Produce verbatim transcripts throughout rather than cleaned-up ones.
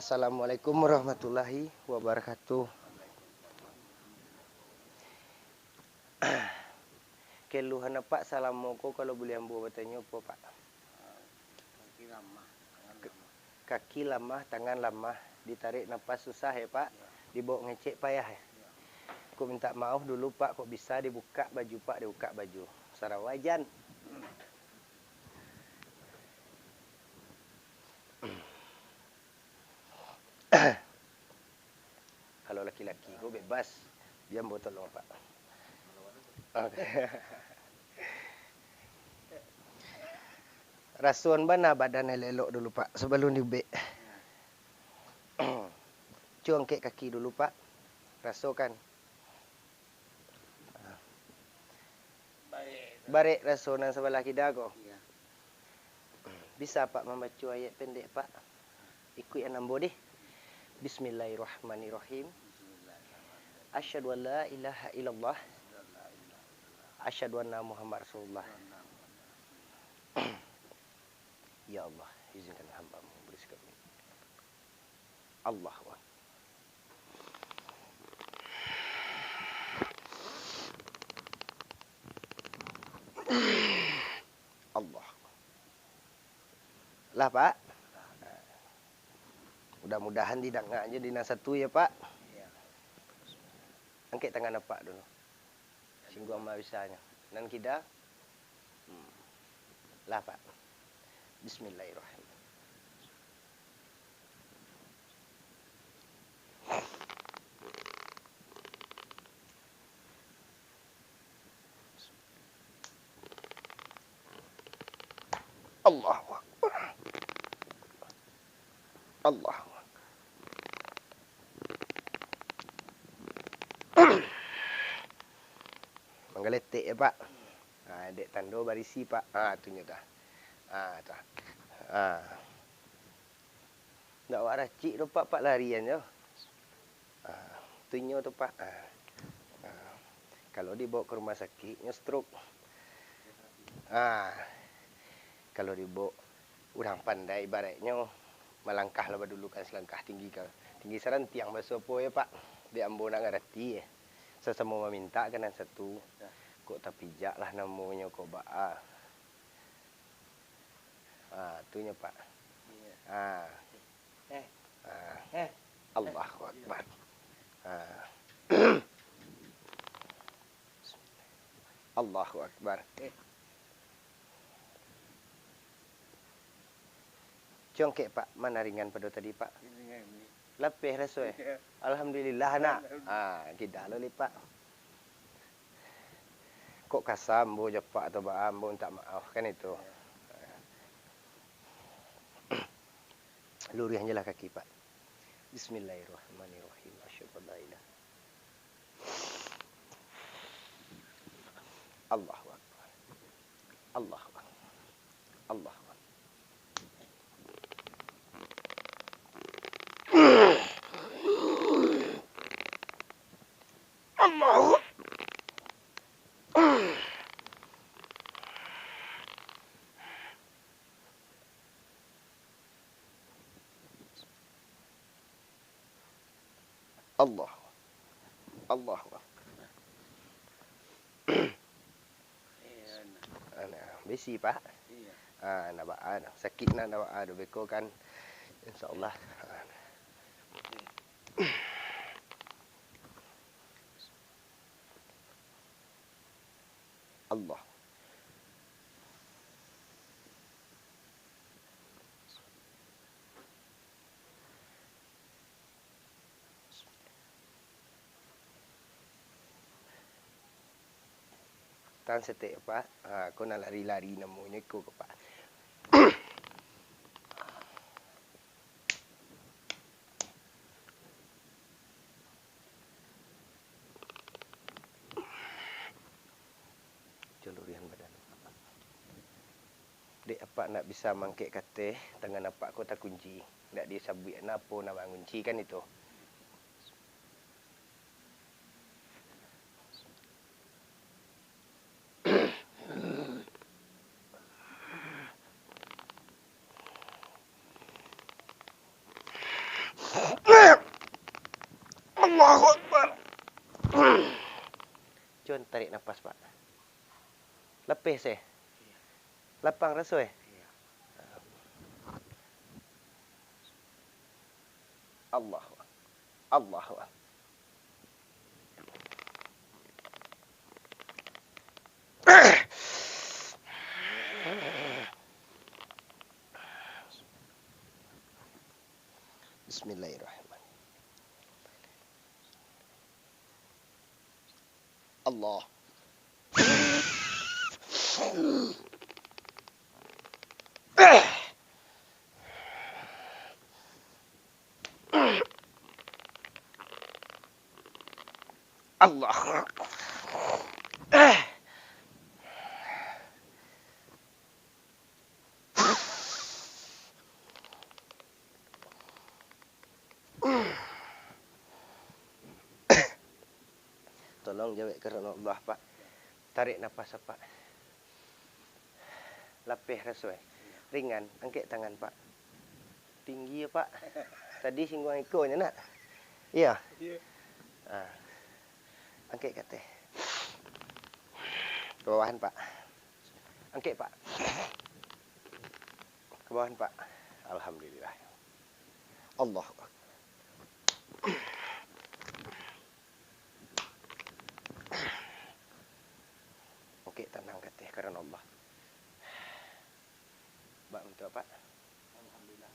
Assalamualaikum warahmatullahi wabarakatuh. Keluhan apak salamo ko, kalau buliah ambo batanyo, apo, Pak? Kaki lamah, tangan lamah. Kaki lamah, tangan lamah, ditarik napas susah, ya, Pak? Ya. Dibaok ngecek payah, ya? Ya. Ko mintak maoh dulu, Pak, kok bisa dibukak baju, Pak, dibukak baju. Sarawa jan. Kalau laki-laki ko bebas, bia ambo tolong, Pak. Oke. Rasoan bana badan elok-elok dulu, Pak, sabalun diubek. Cubo angkek kaki dulu, Pak. Rasokan. Barek raso nan sabalah kida ko. Iya. Bisa, Pak, mambaco ayat pendek, Pak? Ikuik ambo deh. Bismillahirrahmanirrahim. Asyhadu an la ilaha illallah. Asyhadu anna Muhammad Rasulullah. Ya Allah, izinkan hamba-Mu bersikap ini. Allahu Akbar. Allah. Lah, Pak. Mudah-mudahan didanga aja di nan satu ya, Pak. Angkek tangan Apak dulu. Singguang mah bisanyo. Nan kida. Hmm. Lah, Pak. Bismillahirrahmanirrahim. Allahu Akbar. Allahu Akbar. Manggaletek ya, Pak. Ah, dek tando barisi, Pak. Ah, tunyo dah. Ah, dah. Ah. Ndak awak racik tu, Pak, Pak larian jo. Ah, tu inyo tu, Pak. Ah. Ah. Kalau dibawa ka rumah sakik, nyo stroke. Ah. Kalau dibawa urang pandai, ibaratnyo malangkah lah badulukan salangkah tinggi ka, tinggi sarantiang baso apo yo, Pak. Dek ambo ndak ngarati, eh. Sasamo mamintak ka nan satu. Kok tapijak lah namonyo, kok baa. Ah, tu nyo, Pak. Iya. Ah. Eh. Ah. Eh. Allahu Akbar. Ah. Allahu Akbar. Eh. Congkek, Pak, ma nan ringan pado tadi, Pak? Ringan ni. Lapeh raso, eh? Iya. Alhamdulillah, nak. Alhamdulillah. Ah, kida lo lipak. Kok kasa ambo jo Apak atau baa, ambo mintak maaf, kan itu. Luruihan je lah kaki, Pak. Bismillahirrahmanirrahim. Asyhadu an la ilaha. Allahu Akbar. Allahu Akbar. Allahu Akbar. Allahu Akbar. Allah. Allahu Akbar. Nah, bisi, Pak. Iya. Ah, ndak baa, nah. Sakik nak, ndak baa, doh beko kan. Insyaallah. Allah. Tahan saketek, Pak. Ha, ko nan lari-lari namonyo iko ko, Pak. Jalurihan badan. Dek Apak ndak bisa mangkek kateh, tangan Apak ko takunci. Ndak disabuik apo nan mangunci kan itu. Allahu Akbar. Cubo tarik napas, Pak. Lapeh se. Lapang raso, eh? Allahu Akbar. Allahu Akbar. Bismillahirrahmanirrahim. Allah. Allah. Tolong jawek karano Allah, Pak. Tarik napas, Pak. Lapeh raso, eh. Ringan, angkek tangan, Pak. Tinggi yo, Pak. Tadi singguang iko nyo, nak. Iyo. Iyo. Ah. Angkek ka ateh. Ka bawahan, Pak. Angkek, Pak. Ka bawahan, Pak. Alhamdulillah. Allahu Akbar. Angkek tanang ka ateh karano Allah. Bak mintak, Pak. Alhamdulillah.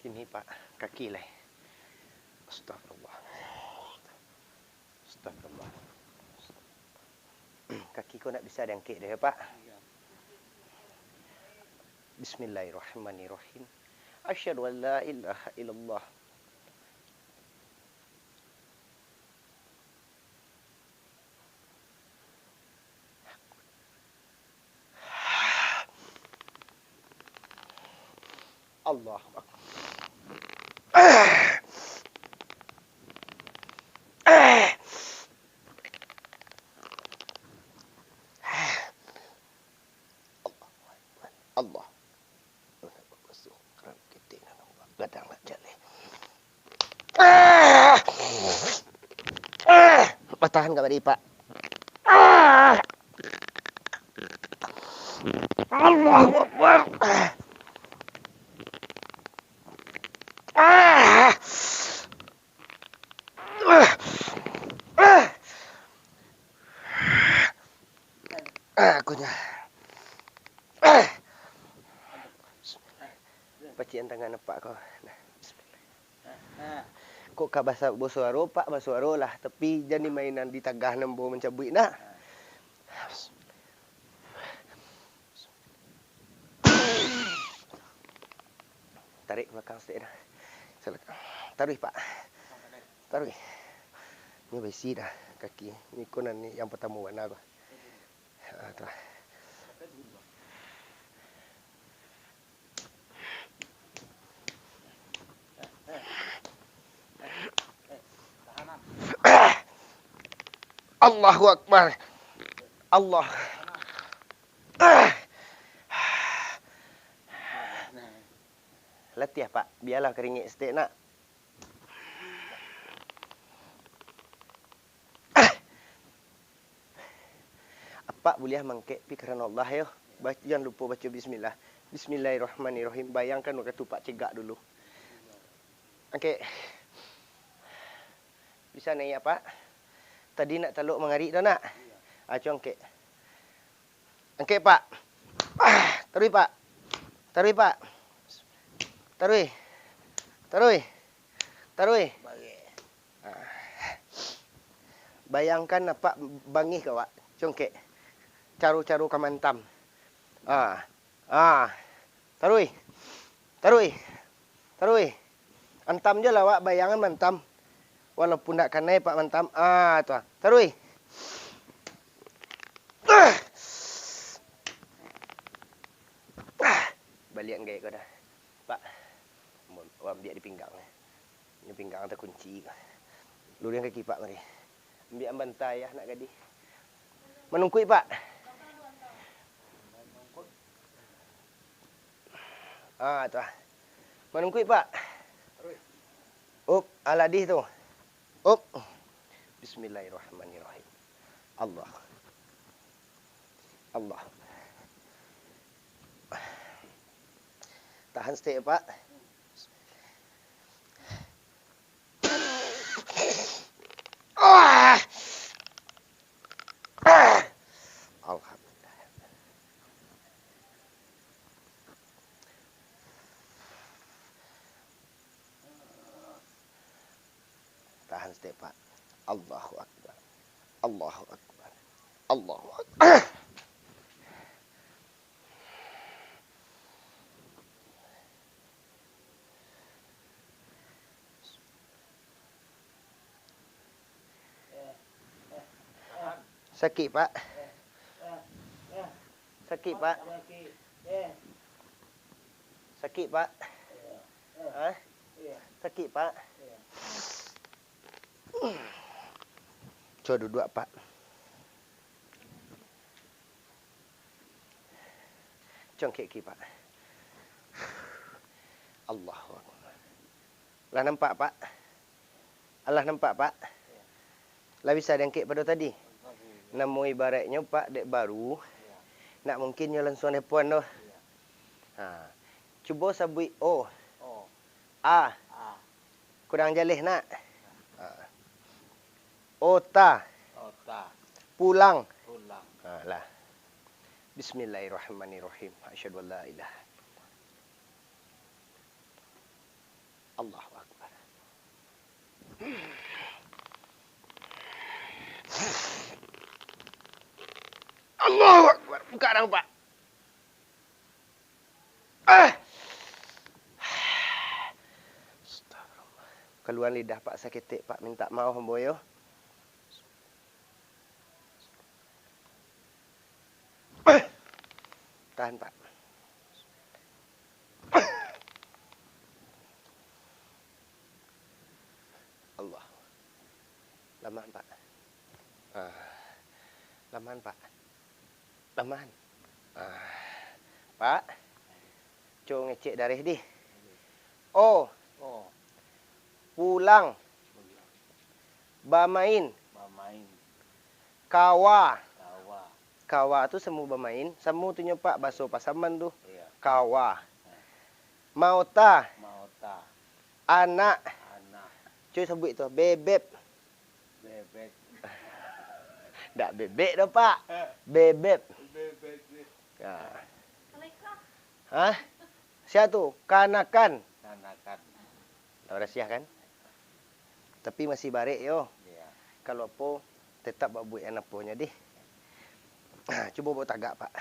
Kini, Pak, kaki lai. Astagfirullah. Astagfirullah. Kaki ko ndak bisa diangkek doh, yo, Pak. Bismillahirrahmanirrahim. Asyhadu an la ilaha illallah. Allahu Akbar. Allah. Gadang lah jaleh. Ah! Ah! Batahan ka bari, Pak. Ah! Allahu Akbar. Ah! Ah! Ah! Ah, kunyah. Ah! Pacikan tangan apak ko. Nah, bismillah. Kok ka basa-, basuaro, Pak, basuaro lah. Tapi jan di mainan di tagah nan bao mancabuik, nah. Tarik ka balakang saketek, nah. Taruih, Pak. Taruih. Ini baisi dah kaki. Ini ko nan ni yang pertama bana ko. Ah, tu lah. Allahu Akbar. Allah. Latiah, Pak. Bialah karingek saketek, nak. Apak buliah mangkek pi karano Allah, yo. Ba-, jan lupo baco bismillah. Bismillahirrahmanirrahim. Bayangkan wakatu Pak cegak dulu. Angkek. Bisa naiak, Pak? Tadi nak talok mangarik tu, nak? Ah, cubo angkek. Angkek, Pak. Ah, taruih, Pak. Taruih, Pak. Taruih. Taruih. Taruih. Ah. Bayangkan apak bangih ka, Pak. Cubo angkek. Caro-caro ka mantam. Ah. Ah. Taruih. Taruih. Taruih. Antam jo lah awak, bayangan mantam. Walaupun ndak kanai, Pak, mantam. Ah, tu ah. Taruih. Baliak angkek ko dah. Pak, ambiak di pinggang. Ini pinggang takunci. Luriang kaki, Pak, mari. Ambiak bantai, ah, nak gadih. Manungkuik, Pak. Ah, tu ah. Manungkuik, Pak. Aladih tu. Up. Bismillahirrahmanirrahim. Allah. Allah. Tahan setik, Pak. Ah! Ah! Alhamdulillah. Tahan setik, Pak. Allahu Akbar. Allahu Akbar. Allahu Akbar. Sakik, Pak. Sakik, Pak. Sakik, Pak. Hah? Sakik, Pak. Cubo duduak, Pak. Congkek ki, Pak. Allahu Akbar. Lah nampak, Pak? Alah nampak, Pak? Lah bisa diangkek pado tadi? Namo ibaratnyo, Pak, dek baru, ndak mungkin nyo langsuang telepon doh. Ha. Cubo sabuik O. A. Kurang jaleh, nak? Ha. Ota. Ota. Pulang. Pulang. Ha, lah. Bismillahirrahmanirrahim. Asyhadu an la ilaha illallah. Allahu Akbar. Allahu Akbar. Buka dang, Pak. Ah! Astagfirullah. Kaluan lidah, Pak, saketek, Pak. Mintak maoh ambo, yo. Tahan, Pak. Allah. Lamahan, Pak. Ah. Lamahan, Pak. Lamahan. Ah. Pak. Cubo ngecek dareh dih. O. O. Pulang. Pulang. Bamain. Bamain. Kawa. Kawa. Kawa tu samo bamain, samo tu nyo, Pak, baso Pasaman tu. Iya. Kawa. Nah. Maota. Maota. Anak. Anak. Cubo sabuik tu, bebek. Bebek. Ndak bebek doh, Pak. Eh. Bebek. Bebek. Nah. Hah? Sia tu? Kanakan. Kanakan. Lah barasiah, kan? Tapi masih barek, yo. Iya. Kalau apo, tetap babuek an aponyo dih. Cubo baok tagak, Pak.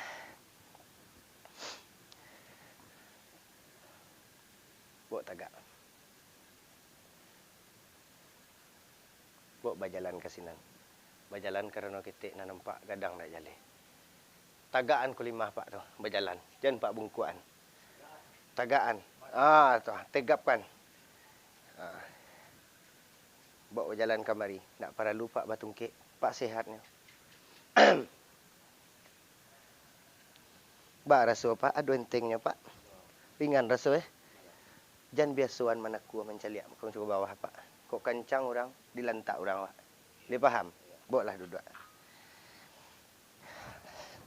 Baok tagak. Baok bajalan ka sinan. Bajalan karano ketek nan nampak gadang ndak jaleh. Tagakan kulimah, Pak, tu, bajalan. Jan, Pak, bungkuakan. Tagakan. Ah, tu, tegapkan. Ah. Baok bajalan kamari. Ndak paralu, Pak, batungkek. Pak sehatnyo. Baraso, Pak, ado entengnyo, Pak. Ringan raso, eh. Jan biasoan manakua mancaliak ka bawah, Pak. Kok kancang urang, dilantak urang, Pak. Lai paham? Baoklah duduak.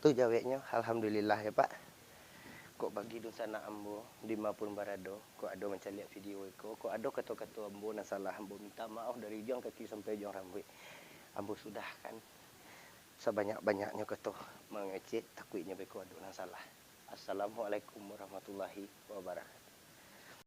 Tu jaweknyo, alhamdulillah, yo, Pak. Kok bagi dunsanak ambo, dima pun barado, kok ado mancaliak video iko, kok ado kato-kato ambo nan salah, ambo mintak maoh dari ujuang kaki sampai ujuang rambuik. Ambo sudahkan. Sabanyak-banyaknyo kato mangecek, takuiknyo beko ado nan salah. Assalamualaikum warahmatullahi wabarakatuh.